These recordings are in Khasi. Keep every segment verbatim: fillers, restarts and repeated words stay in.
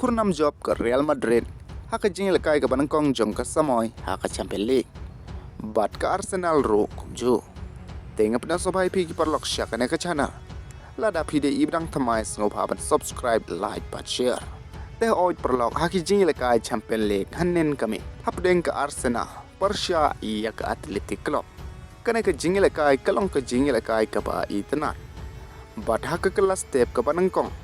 Pyrnam jop ka Real Madrid ha ka jingïalehkai kaba nyngkong jong ka samoi ha ka Champions League, bad ka Arsenal ruh kumjuh. Te nga pyndonkam sngewbha ïa phi ki paralok sha kane ka channel. Lada phi dei i ba dang thymmai, sngewbha ban subscribe, like bad share. Te hooid paralok, ha ki jingïalehkai Champions League hynnin ka miet, hapdeng ka Arsenal pyrshah ïa ka Athletic Club, kane ka jingïalehkai ka long ka jingïalehkai kaba itynnad. Bad ha ka kylla step kaba nyngkong,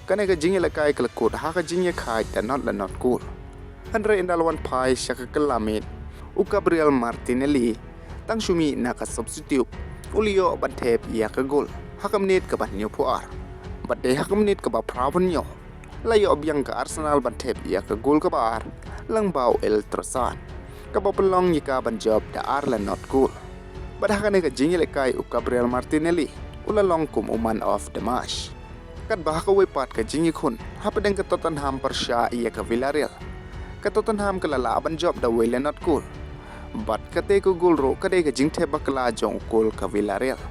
kane ka jingïalehkai ka la kut ha ka jingïakhaid da nod la nod kol. Hynrei ynda la wan phai sha ka kylla miet, u Gabriel Martinelli, tang shu mih na ka substitute, u la ïoh ban thep ïa ka gol ha ka minit kaba hynñiewphew ar. Bad dei ha ka minit kaba phra phew hynñiew, la ïoh biang ka Arsenal ban thep ïa ka gol kaba ar lyngba u Ismaila Sarr, kaba pynlong ïa ka ban jop da ar la nod gol. Bad ha kane ka jingïalehkai u Gabriel Martinelli u la long kum u man of the match. Katba ha kawei pat ka jingïakhun hapdeng ka Tottenham pyrshah ïa ka Villarreal, ka Tottenham ka la lah ban jop da wei la nod gol. Bad katei ka gol ruh ka dei ka jingthep bakla jong u kol ka Villarreal,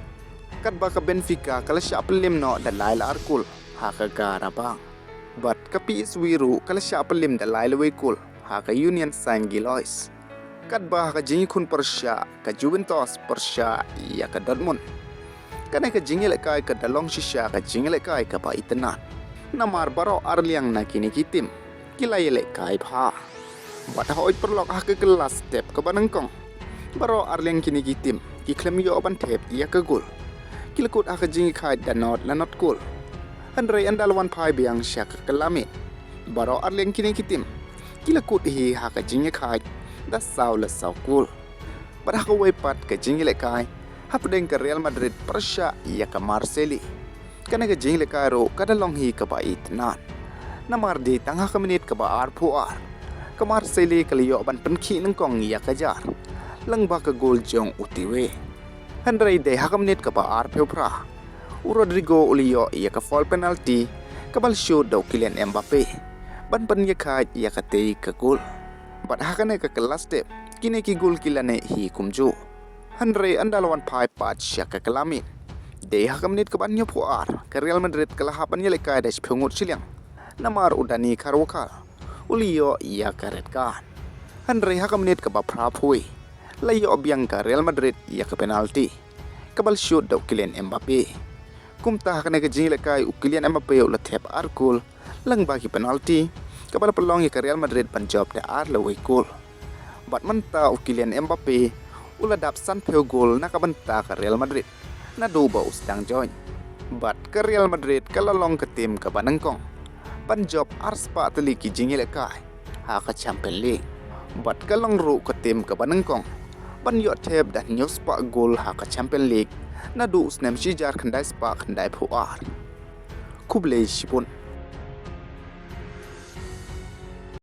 katba ka Benfica ka la shah pynliem noh da lai la ar kol ha ka Qarabag. Bad ka P S V ruh ka la shah pynliem da lai la wei kol ha ka Union Saint Gilloise. Katba ha ka jingïakhun pyrshah ka Juventus pyrshah ïa ka Dortmund, kane ka jingïalehkai ka da long shisha ka jingïalehkai kaba itynnad, namar baroh arliang na kine ki tim ki la ïalehkai bha. Bad hooid paralok, ha ka kylla step kaba nyngkong, baroh arliang kine ki tim ki khlem ïoh ban thep ïa ka gol. Ki la kut ha ka jingïakhaid da nod la nod kol. Hynrei ynda la wan phai biang sha ka kylla miet, baroh arliang kine ki tim ki la kut hi ha ka jingïakhaid da saw la saw kol. Bad ha kawei pat ka jingïalehkai hapdeng ka Real Madrid pyrshah ïa ka Marseille, kane ka jingïalehkai ruh ka da long hi kaba itynnad, namar dei tang ha ka minit kaba arphew ar, ka Marseille ka la ïoh ban pynkhih nyngkong ïa ka jar lyngba ka gol jong u Théophile. Hynrei dei ha ka minit kaba arphew phra, u Rodrygo u la ïoh ïa ka foul penalty kaba la shoot da u Kylian Mbappe ban pynïakhaid ïa katei ka gol. Bad ha kane ka kylla step kine ki gol ki la neh hi kumjuh. Hynrei ynda la wan phai pat sha ka kylla miet, dei ha ka minit kaba hynñiewphew ar, ka Real Madrid ka la hap ban ïalehkai da shiphew ngut shiliang, namar u Dani Carvajal u la ïoh ïa ka red card. Hynrei ha ka minit kaba phraphew wei, la ïoh biang ka Real Madrid ïa ka penalty kaba la shoot da u Kylian Mbappe. Kumta ha kane ka jingïalehkai u Kylian Mbappe u la thep ar kol lyngba ki penalty, kaba la pynlong ïa ka Real Madrid ban jop da ar la wei kol. Bad mynta u Kylian Mbappe u la dap sanphew gol na ka bynta ka Real Madrid naduh ba u sdang join. Bad ka Real Madrid ka la long ka tim kaba nyngkong ban jop ar spah tylli ki jingïalehkai ha ka Champions League. Bad ka long ruh ka tim kaba nyngkong ban ïoh thep da hynñiew spah gol ha ka Champions League naduh u snem shi hajar khyndai spah khyndaiphew ar. Khublei shibun.